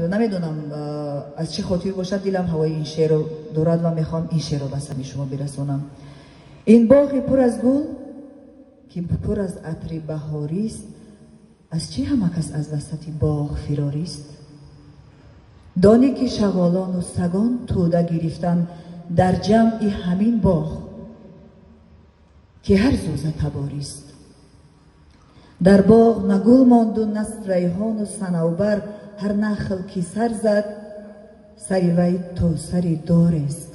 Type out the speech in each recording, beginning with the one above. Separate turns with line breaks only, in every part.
Намедонам, аз чӣ хотир бошад, дилам ҳавои ин шеърро дорад ва мехоҳам ин шеърро ба самъи шумо бирасонам. Ин боғи пур аз гул, ки пур аз атри баҳорист, аз чӣ ҳама кас аз васати боғ фирорист? Донӣ, ки шағолону сагон тӯда гирифтан дар ҷамъи ҳамин боғ, ки ҳар зӯза таборист. Дар боғ на гул монду, на райҳону санавбар, ҳар нахл ки сар зад, сари вай то сари дорест.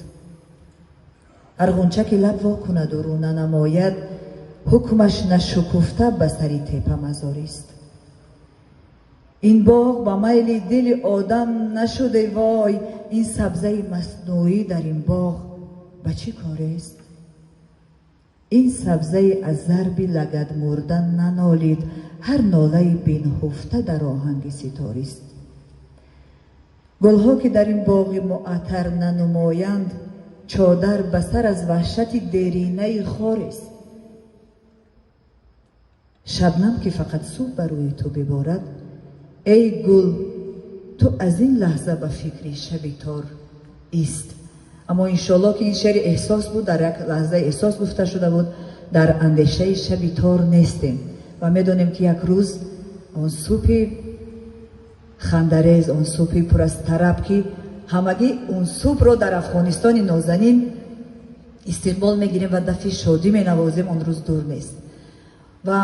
Ҳар ғунча ки лаб во кунаду рӯ нанамояд, ҳукмаш нашукуфта ба сари тепа мазорист. Ин боғ ба майли дили одам нашуде, вой, ин сабзаи маснӯӣ дар ин боғ ба чӣ корест? Ин сабзаи аз зарби лагад мурда нанолид, ҳар нолаи бинҳуфта дар оҳанги ситорист. Гулҳо ки дар ин боғи муаттар нанумоянд, чодар ба сар аз ваҳшати деринаи хорест. Шабнам ки фақат субҳ ба рӯи ту биборад, эй гул, ту аз ин лаҳза ба фикри шаби тор ист. Аммо иншоалло, ки ин шеъри эҳсос буд, дар як лаҳзаи эҳсос гуфта шуда буд, дар андешаи шаби тор нестем ва медонем, ки як рӯз он субҳи хандарез, он субҳи пур аз тараб, ки ҳамагӣ он субҳро дар Афғонистони нозанин истиқбол мегирем ва дафи шодӣ менавозем, он рӯз дур нест. Ва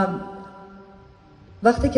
вақте ки